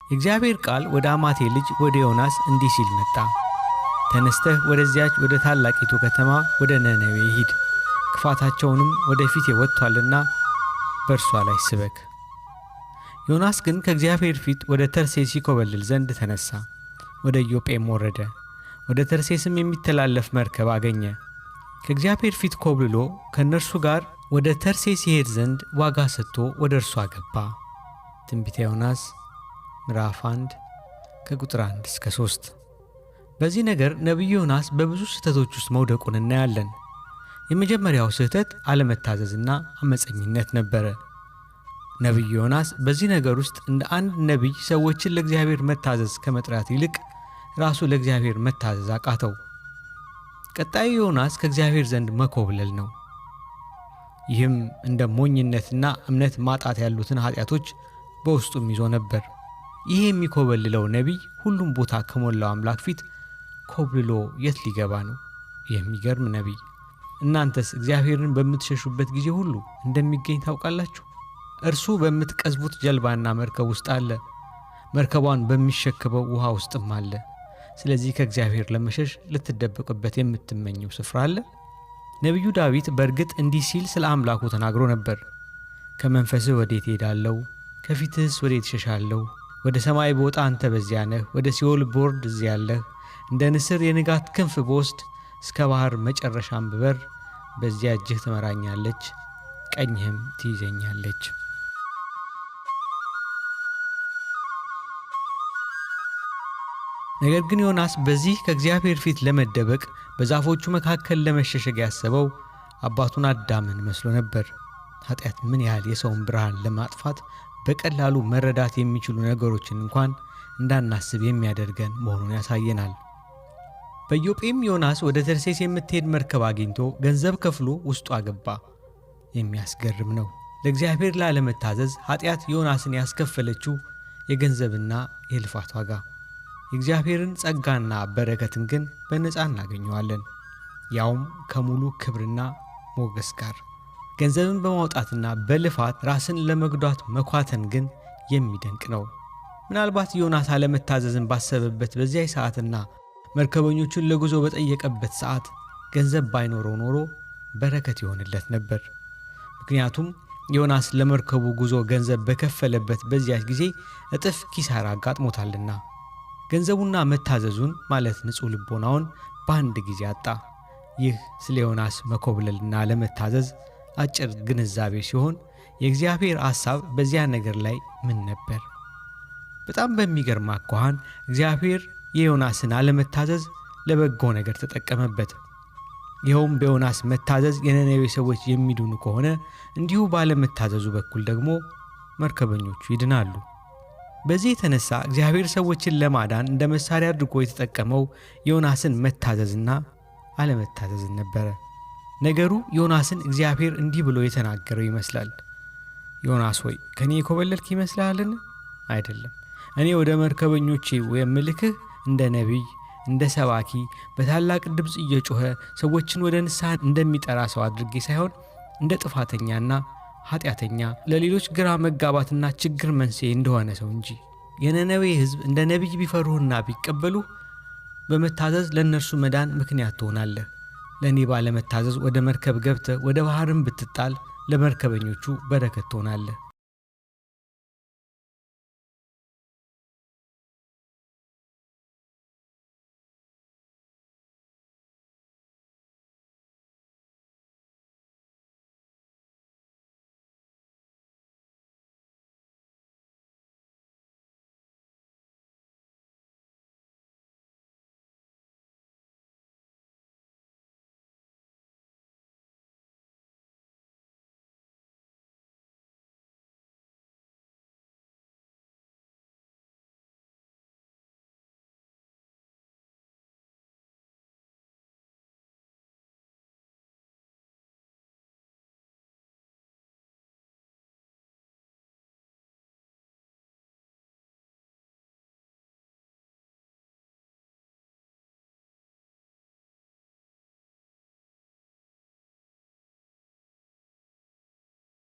የእግዚአብሔር ቃል ወደ አማቴ ልጅ ወደ ዮናስ እንዲህ ሲል መጣ። ተነስተህ ወደዚያች ወደ ታላቂቱ ከተማ ወደ ነነዌ ሂድ፣ ክፋታቸውንም ወደ ፊቴ ወጥቷልና በእርሷ ላይ ስበክ። ዮናስ ግን ከእግዚአብሔር ፊት ወደ ተርሴስ ይኮበልል ዘንድ ተነሳ፣ ወደ ኢዮጴም ወረደ። ወደ ተርሴስም የሚተላለፍ መርከብ አገኘ። ከእግዚአብሔር ፊት ኮብልሎ ከእነርሱ ጋር ወደ ተርሴስ ይሄድ ዘንድ ዋጋ ሰጥቶ ወደ እርሷ ገባ። ትንቢተ ዮናስ ምዕራፍ 1 ከቁጥር 1 እስከ 3። በዚህ ነገር ነቢዩ ዮናስ በብዙ ስህተቶች ውስጥ መውደቁን እናያለን። የመጀመሪያው ስህተት አለመታዘዝና አመፀኝነት ነበረ። ነቢዩ ዮናስ በዚህ ነገር ውስጥ እንደ አንድ ነቢይ ሰዎችን ለእግዚአብሔር መታዘዝ ከመጥራት ይልቅ ራሱ ለእግዚአብሔር መታዘዝ አቃተው። ቀጣዩ ዮናስ ከእግዚአብሔር ዘንድ መኮብለል ነው። ይህም እንደ ሞኝነትና እምነት ማጣት ያሉትን ኃጢአቶች በውስጡም ይዞ ነበር። ይህ የሚኮበልለው ነቢይ ሁሉም ቦታ ከሞላው አምላክ ፊት ኮብልሎ የት ሊገባ ነው? የሚገርም ነቢይ! እናንተስ እግዚአብሔርን በምትሸሹበት ጊዜ ሁሉ እንደሚገኝ ታውቃላችሁ። እርሱ በምትቀዝቡት ጀልባና መርከብ ውስጥ አለ፣ መርከቧን በሚሸከመው ውሃ ውስጥም አለ። ስለዚህ ከእግዚአብሔር ለመሸሽ ልትደበቅበት የምትመኘው ስፍራ አለ? ነቢዩ ዳዊት በእርግጥ እንዲህ ሲል ስለ አምላኩ ተናግሮ ነበር። ከመንፈስህ ወዴት እሄዳለሁ? ከፊትህስ ወዴት እሸሻለሁ? ወደ ሰማይ ብወጣ አንተ በዚያ ነህ፣ ወደ ሲኦል ብወርድ እዚያ አለህ። እንደ ንስር የንጋት ክንፍ ብወስድ፣ እስከ ባህር መጨረሻም ብበር፣ በዚያ እጅህ ትመራኛለች፣ ቀኝህም ትይዘኛለች። ነገር ግን ዮናስ በዚህ ከእግዚአብሔር ፊት ለመደበቅ በዛፎቹ መካከል ለመሸሸግ ያሰበው አባቱን አዳምን መስሎ ነበር። ኃጢአት ምን ያህል የሰውን ብርሃን ለማጥፋት በቀላሉ መረዳት የሚችሉ ነገሮችን እንኳን እንዳናስብ የሚያደርገን መሆኑን ያሳየናል። በኢዮጴም ዮናስ ወደ ተርሴስ የምትሄድ መርከብ አግኝቶ ገንዘብ ከፍሎ ውስጡ ገባ። የሚያስገርም ነው። ለእግዚአብሔር ላለመታዘዝ ኃጢአት ዮናስን ያስከፈለችው የገንዘብና የልፋት ዋጋ። የእግዚአብሔርን ጸጋና በረከትን ግን በነፃ እናገኘዋለን፣ ያውም ከሙሉ ክብርና ሞገስ ጋር። ገንዘብን በማውጣትና በልፋት ራስን ለመጉዳት መኳተን ግን የሚደንቅ ነው። ምናልባት ዮናስ አለመታዘዝን ባሰበበት በዚያ ሰዓትና መርከበኞቹን ለጉዞ በጠየቀበት ሰዓት ገንዘብ ባይኖረው ኖሮ በረከት ይሆንለት ነበር። ምክንያቱም ዮናስ ለመርከቡ ጉዞ ገንዘብ በከፈለበት በዚያ ጊዜ እጥፍ ኪሳራ አጋጥሞታልና። ገንዘቡና መታዘዙን ማለት ንጹሕ ልቦናውን በአንድ ጊዜ አጣ። ይህ ስለ ዮናስ መኮብለልና ለመታዘዝ አጭር ግንዛቤ ሲሆን የእግዚአብሔር ሐሳብ በዚያ ነገር ላይ ምን ነበር? በጣም በሚገርም አኳኋን እግዚአብሔር የዮናስን አለመታዘዝ ለበጎ ነገር ተጠቀመበት። ይኸውም በዮናስ መታዘዝ የነነዌ ሰዎች የሚድኑ ከሆነ እንዲሁ ባለመታዘዙ በኩል ደግሞ መርከበኞቹ ይድናሉ። በዚህ የተነሳ እግዚአብሔር ሰዎችን ለማዳን እንደ መሳሪያ አድርጎ የተጠቀመው ዮናስን መታዘዝና አለመታዘዝን ነበረ። ነገሩ ዮናስን እግዚአብሔር እንዲህ ብሎ የተናገረው ይመስላል። ዮናስ ሆይ፣ ከእኔ የኮበለልክ ይመስልሃልን? አይደለም። እኔ ወደ መርከበኞቼ የምልክህ እንደ ነቢይ፣ እንደ ሰባኪ፣ በታላቅ ድምፅ እየጮኸ ሰዎችን ወደ ንስሐ እንደሚጠራ ሰው አድርጌ ሳይሆን እንደ ጥፋተኛና ኃጢአተኛ፣ ለሌሎች ግራ መጋባትና ችግር መንስኤ እንደሆነ ሰው እንጂ። የነነዌ ሕዝብ እንደ ነቢይ ቢፈሩህና ቢቀበሉህ በመታዘዝ ለእነርሱ መዳን ምክንያት ትሆናለህ። ለእኔ ባለመታዘዝ ወደ መርከብ ገብተህ ወደ ባህርም ብትጣል ለመርከበኞቹ በረከት ትሆናለህ።